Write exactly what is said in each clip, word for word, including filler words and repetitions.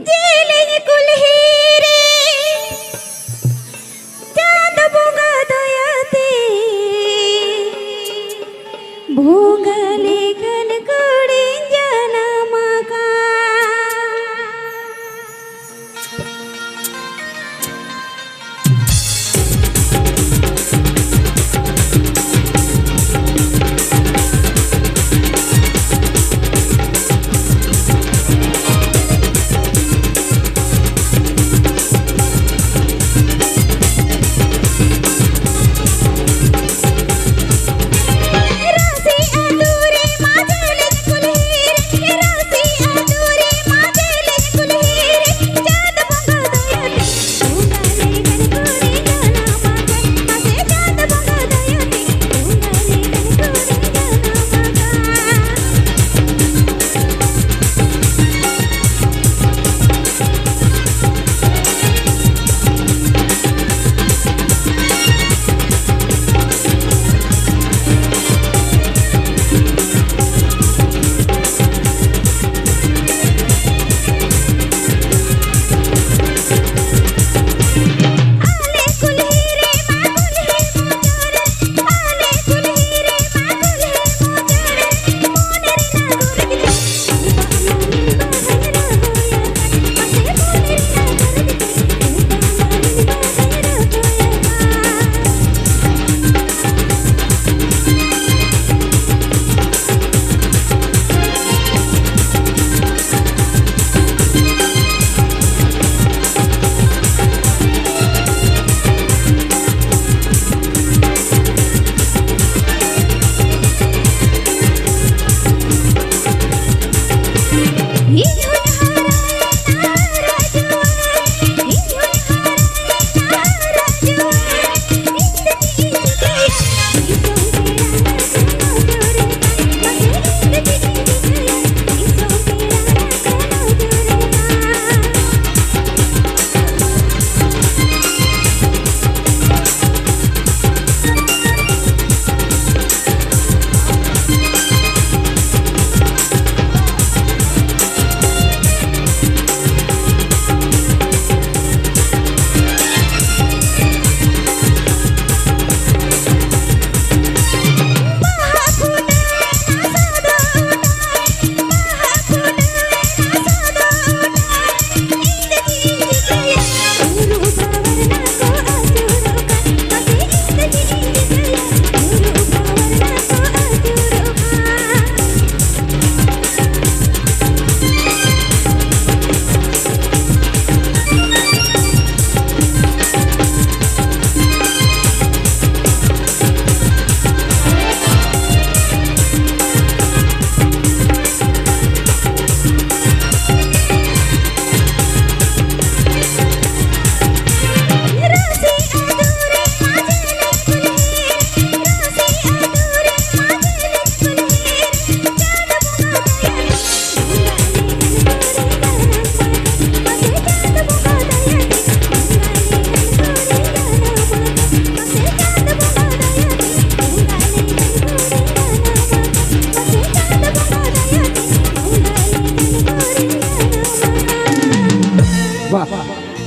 ᱡᱮᱞᱮᱧ ᱠᱩᱞᱦᱤ ᱨᱮ ᱪᱟᱸᱫ ᱵᱚᱸᱜᱟ ᱫᱟᱭᱟᱛᱮ ᱵᱚᱸᱜᱟ ᱞᱮᱠᱟᱱ ᱠᱩᱲᱤᱧ ᱡᱟᱱᱟᱢ ᱟᱠᱟᱱ᱾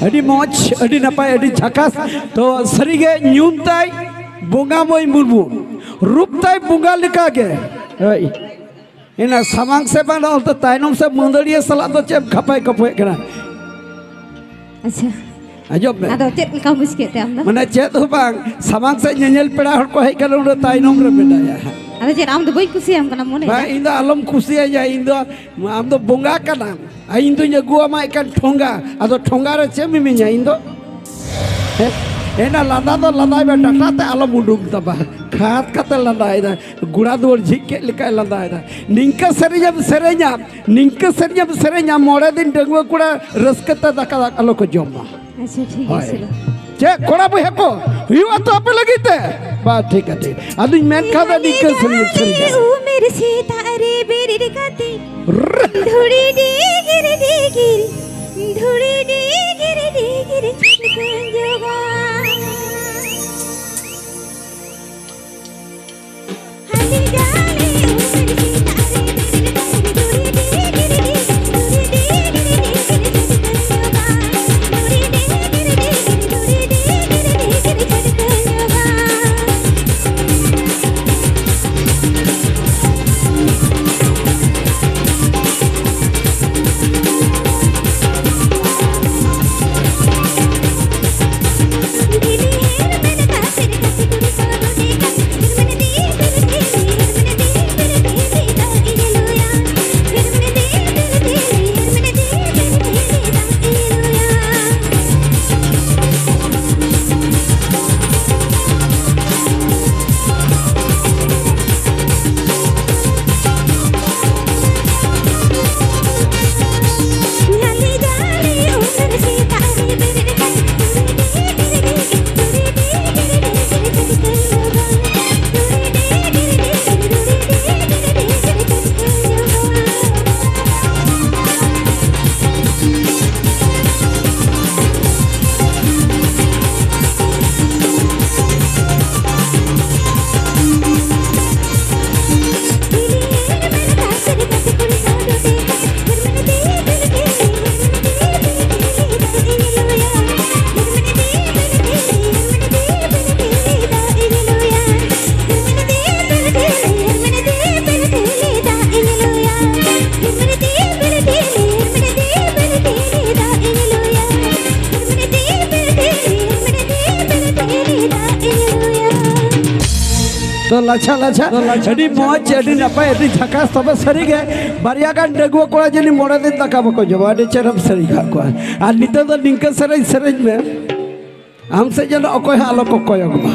ᱟᱹᱰᱤ ᱢᱚᱡᱽ, ᱟᱹᱰᱤ ᱱᱟᱯᱟᱭ, ᱟᱹᱰᱤ ᱡᱷᱟᱠᱟᱥ᱾ ᱛᱚ ᱥᱟᱹᱨᱤᱜᱮ ᱧᱩᱢ ᱛᱟᱭ ᱵᱚᱸᱜᱟ ᱢᱟᱹᱭ ᱢᱩᱨᱢᱩ, ᱨᱩᱯ ᱛᱟᱭ ᱵᱚᱸᱜᱟ ᱞᱮᱠᱟᱜᱮ᱾ ᱦᱳᱭ᱾ ᱮᱱᱟ ᱥᱟᱢᱟᱝ ᱥᱮᱫ ᱵᱟᱝ, ᱚᱱᱛᱮ ᱛᱟᱭᱱᱚᱢ ᱥᱮᱫ ᱢᱟᱹᱫᱟᱹᱲᱤᱭᱟᱹ ᱥᱟᱞᱟᱜ ᱫᱚ ᱪᱮᱫ ᱮᱢ ᱠᱷᱟᱯᱟᱭ ᱠᱷᱟᱯᱚᱭᱮᱫ ᱠᱟᱱᱟ? ᱟᱪᱪᱷᱟ᱾ ᱟᱸᱡᱚᱢ ᱢᱮ᱾ ᱟᱫᱚ ᱪᱮᱫ ᱞᱮᱠᱟᱢ ᱵᱩᱡᱽ ᱠᱮᱫ ᱛᱮ ᱟᱢ ᱫᱚ? ᱢᱟᱱᱮ ᱪᱮᱫ ᱦᱚᱸ ᱵᱟᱝ, ᱥᱟᱢᱟᱝ ᱥᱮᱫ ᱧᱮᱧᱮᱞ ᱯᱮᱲᱟ ᱦᱚᱲ ᱠᱚ ᱦᱮᱡ ᱠᱟᱱᱟ, ᱚᱸᱰᱮ ᱛᱟᱭᱱᱚᱢ ᱨᱮ ᱢᱮᱱᱟᱭᱟ᱾ ᱟᱫᱚ ᱪᱮᱫ ᱟᱢ ᱫᱚ ᱵᱟᱹᱧ ᱠᱩᱥᱤᱭᱟᱢ ᱠᱟᱱᱟ ᱢᱚᱱᱮ? ᱵᱟᱝ, ᱤᱧ ᱫᱚ ᱟᱞᱚᱢ ᱠᱩᱥᱤᱭᱟᱹᱧᱟ, ᱤᱧ ᱫᱚ, ᱟᱢ ᱫᱚ ᱵᱚᱸᱜᱟ ᱠᱟᱱᱟᱢ᱾ ᱟᱨ ᱤᱧ ᱫᱩᱧ ᱟᱹᱜᱩᱣᱟᱢᱟ ᱮᱠᱮᱱ ᱴᱷᱚᱸᱜᱟ, ᱟᱫᱚ ᱴᱷᱚᱸᱜᱟ ᱨᱮ ᱪᱮᱫ ᱮᱢ ᱤᱢᱟᱹᱧᱟ ᱤᱧ ᱫᱚ? ᱦᱮᱸ? ᱮᱱᱟ ᱞᱟᱸᱫᱟ ᱫᱚ ᱞᱟᱸᱫᱟᱭ ᱢᱮ, ᱰᱟᱴᱟ ᱛᱮ ᱟᱞᱚᱢ ᱩᱰᱩᱠ ᱛᱟᱢᱟ᱾ ᱠᱷᱟᱫ ᱠᱟᱛᱮ ᱞᱟᱸᱫᱟᱭᱮᱫᱟ, ᱜᱚᱲᱟ ᱫᱩᱣᱟᱹᱨ ᱡᱷᱤᱡ ᱠᱮᱫ ᱞᱮᱠᱟᱭ ᱞᱟᱸᱫᱟᱭᱮᱫᱟ᱾ ᱱᱤᱝᱠᱟᱹ ᱥᱮᱨᱮᱧᱮᱢ ᱥᱮᱨᱮᱧᱟ, ᱱᱤᱝᱠᱟᱹ ᱥᱮᱨᱮᱧᱮᱢ ᱥᱮᱨᱮᱧᱟ, ᱢᱚᱬᱮ ᱫᱤᱱ ᱰᱟᱺᱜᱩᱣᱟᱹ ᱠᱚᱲᱟ ᱨᱟᱹᱥᱠᱟᱹ ᱛᱮ ᱫᱟᱠᱟ ᱟᱞᱚ ᱠᱚ ᱡᱚᱢᱟ᱾ ᱟᱪᱪᱷᱟ, ᱴᱷᱤᱠ ᱦᱳᱭ᱾ ᱜᱮᱭᱟ, ᱪᱚᱞᱚ᱾ ᱪᱮᱫ ᱠᱚᱲᱟ ᱵᱚᱭᱦᱟ ᱠᱚ ᱦᱩᱭᱩᱜᱼᱟ ᱛᱚ ᱟᱯᱮ ᱞᱟᱹᱜᱤᱫ ᱛᱮ? ᱵᱟ, ᱴᱷᱤᱠ ᱜᱮᱭᱟ, ᱴᱷᱤᱠ᱾ ᱟᱫᱚᱧ ᱢᱮᱱ ᱠᱷᱟᱱ ᱫᱚ ᱱᱤᱝᱠᱟᱹ ᱥᱮᱨᱮᱧ ᱥᱮᱨᱮᱧᱟ᱾ ᱩᱢᱮᱨ ᱥᱮᱛᱟᱜ ᱨᱮ ᱵᱮᱨᱮᱫ ᱠᱟᱛᱮ ᱨ- ᱫᱷᱩᱲᱤ ᱰᱤᱜᱤᱨ ᱰᱤᱜᱤᱨ, ᱫᱷᱩᱲᱤ ᱰᱤᱜᱤᱨ ᱰᱤᱜᱤᱨ ᱪᱷᱟᱹᱛᱠᱟᱹᱧ ᱡᱚᱜᱟ᱾ ᱛᱚ ᱞᱟᱪᱷᱟ ᱞᱟᱪᱷᱟ, ᱟᱹᱰᱤ ᱢᱚᱡᱽ, ᱟᱹᱰᱤ ᱱᱟᱯᱟᱭ, ᱟᱹᱰᱤ ᱡᱷᱟᱠᱟᱥ᱾ ᱛᱚᱵᱮ ᱥᱟᱹᱨᱤᱜᱮ ᱵᱟᱨᱭᱟ ᱜᱟᱱ ᱰᱟᱺᱜᱩᱣᱟᱹ ᱠᱚᱲᱟ ᱡᱟᱹᱱᱤᱡ ᱢᱚᱬᱮ ᱫᱤᱱ ᱫᱟᱠᱟ ᱵᱟᱠᱚ ᱡᱚᱢᱟ, ᱟᱹᱰᱤ ᱪᱮᱦᱨᱟᱢ ᱥᱮᱨᱮᱧ ᱠᱟᱜ ᱠᱚᱣᱟ᱾ ᱟᱨ ᱱᱤᱛᱚᱜ ᱫᱚ ᱱᱤᱝᱠᱟᱹ ᱥᱮᱨᱮᱧ ᱥᱮᱨᱮᱧ ᱢᱮ, ᱟᱢ ᱥᱮᱫ ᱡᱮᱱᱚ ᱚᱠᱚᱭ ᱦᱚᱸ ᱟᱞᱚ ᱠᱚ ᱠᱚᱭᱚᱜ ᱢᱟ᱾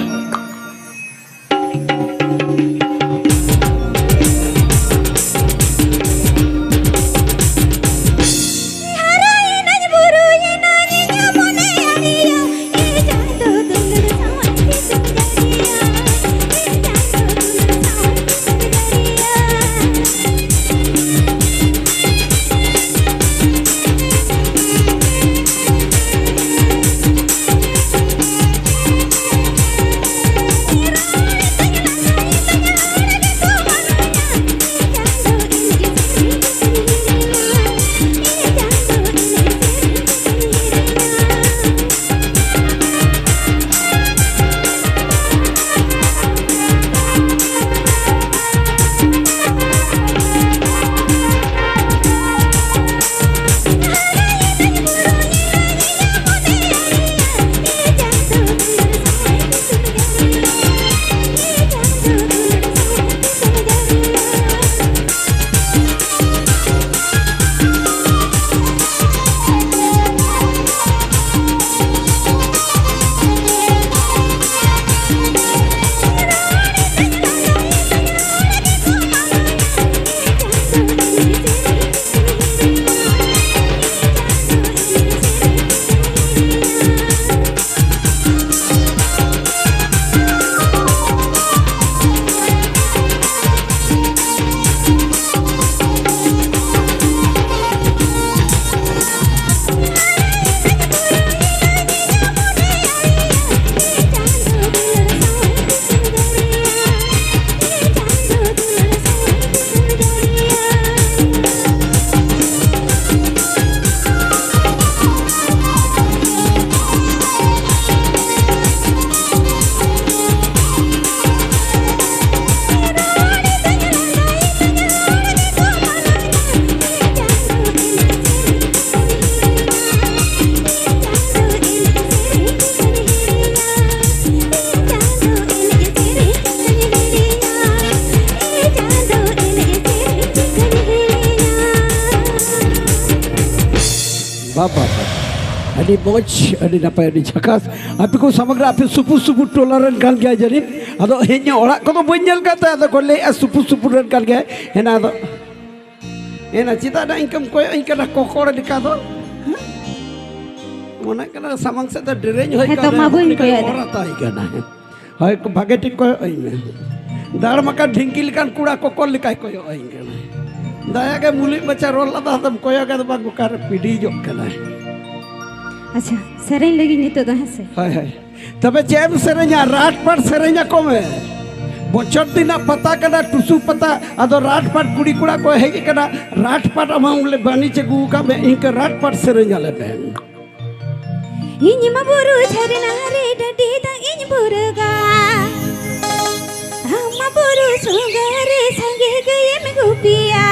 ᱟᱹᱰᱤ ᱢᱚᱡᱽ, ᱟᱹᱰᱤ ᱱᱟᱯᱟᱭ, ᱟᱹᱰᱤ ᱡᱷᱟᱠᱟᱥ᱾ ᱟᱯᱮ ᱠᱚ ᱥᱟᱢᱟᱝ ᱨᱮ ᱟᱯᱮ ᱥᱩᱯᱩᱨ ᱥᱩᱯᱩᱨ ᱴᱚᱞᱟ ᱨᱮᱱ ᱠᱟᱱ ᱜᱮᱭᱟ ᱡᱟᱹᱱᱤᱡ᱾ ᱟᱫᱚ ᱤᱧ ᱚᱲᱟᱜ ᱠᱚᱫᱚ ᱵᱟᱹᱧ ᱧᱮᱞ ᱠᱟᱫ ᱛᱟᱭᱟ, ᱟᱫᱚ ᱠᱚ ᱞᱟᱹᱭᱮᱫᱼᱟ ᱥᱩᱯᱩᱨ ᱥᱩᱯᱩᱨ ᱨᱮᱱ ᱠᱟᱱ ᱜᱮᱭᱟᱭ᱾ ᱦᱮᱱᱟ ᱟᱫᱚ ᱦᱮᱱᱟ ᱪᱮᱫᱟᱜ ᱱᱟ ᱤᱱᱠᱟᱹᱢ ᱠᱚᱭᱚᱜ ᱟᱹᱧ ᱠᱟᱱᱟ ᱠᱚᱠᱚᱲ ᱞᱮᱠᱟ ᱫᱚ? ᱦᱮᱸ? ᱢᱚᱱᱮ ᱠᱟᱱᱟ ᱥᱟᱢᱟᱝ ᱥᱮᱫ ᱫᱚ ᱰᱮᱨᱮᱧ ᱦᱮᱡ ᱦᱮᱸ, ᱛᱚ ᱠᱟᱱᱟ, ᱢᱟ ᱵᱟᱹᱧ ᱩᱱᱤ ᱠᱚᱭᱚᱜ ᱮᱫᱟ᱾ ᱚᱨ ᱦᱟᱛᱟᱣ ᱠᱟᱱᱟ᱾ ᱦᱳᱭ, ᱵᱷᱟᱜᱮ ᱴᱷᱤᱠ ᱠᱚᱭᱚᱜ ᱟᱹᱧ ᱢᱮ᱾ ᱫᱟᱲ ᱢᱟᱠᱟ ᱰᱷᱤᱝᱠᱤ ᱞᱮᱠᱟᱱ ᱠᱚᱲᱟ ᱠᱚᱠᱚᱨ ᱞᱮᱠᱟᱭ ᱠᱚᱭᱚᱜ ᱟᱹᱧ ᱠᱟᱱᱟ᱾ ᱫᱟᱭᱟ ᱜᱮ ᱢᱩᱞᱩᱡ ᱢᱟᱪᱷᱟ ᱨᱚᱲ ᱞᱟᱸᱫᱟ ᱟᱫᱚᱢ ᱠᱚᱭᱚᱜ ᱟᱫᱚ ᱵᱟᱝ ᱚᱠᱟᱨᱮ ᱯᱤᱰᱤᱡᱚᱜ ᱠᱟᱱᱟᱭ᱾ ᱟᱪᱪᱷᱟ, ᱥᱮᱨᱮᱧ ᱞᱟᱹᱜᱤᱫ ᱱᱤᱛᱚᱜ ᱫᱚ, ᱦᱮᱸ ᱥᱮ? ᱦᱳᱭ, ᱦᱳᱭ᱾ ᱛᱚᱵᱮ ᱪᱮᱫ ᱮᱢ ᱥᱮᱨᱮᱧᱟ? ᱨᱟᱴ ᱯᱟᱴ ᱥᱮᱨᱮᱧ ᱟᱠᱚ ᱢᱮ᱾ ᱵᱚᱪᱷᱚᱨ ᱫᱤᱱᱟᱜ ᱯᱟᱛᱟ ᱠᱟᱱᱟ, ᱴᱩᱥᱩ ᱯᱟᱛᱟ᱾ ᱟᱫᱚ ᱨᱟᱴ ᱯᱟᱴ ᱠᱩᱲᱤ ᱠᱚᱲᱟ ᱠᱚ ᱦᱮᱡ ᱟᱠᱟᱱᱟ, ᱨᱟᱴ ᱯᱟᱴ ᱟᱢᱟᱜ ᱞᱮ ᱵᱟᱹᱱᱤᱡ ᱟᱹᱜᱩ ᱟᱠᱟᱫ ᱢᱮ, ᱤᱱᱠᱟᱹ ᱨᱟᱴ ᱯᱟᱴ ᱥᱮᱨᱮᱧ ᱟᱞᱮ ᱢᱮ᱾ ᱤᱧ ᱢᱟ ᱵᱩᱨᱩ ᱡᱷᱟᱨᱱᱟ ᱨᱮ ᱰᱟᱹᱰᱤ ᱫᱟᱜ ᱤᱧ ᱵᱷᱩᱨᱜᱟ, ᱟᱢ ᱢᱟ ᱵᱩᱨᱩ ᱥᱚᱸᱜᱷᱟ ᱨᱮ ᱥᱟᱸᱜᱮ ᱜᱟᱹᱭᱮᱢ ᱜᱩᱯᱤᱭᱟ᱾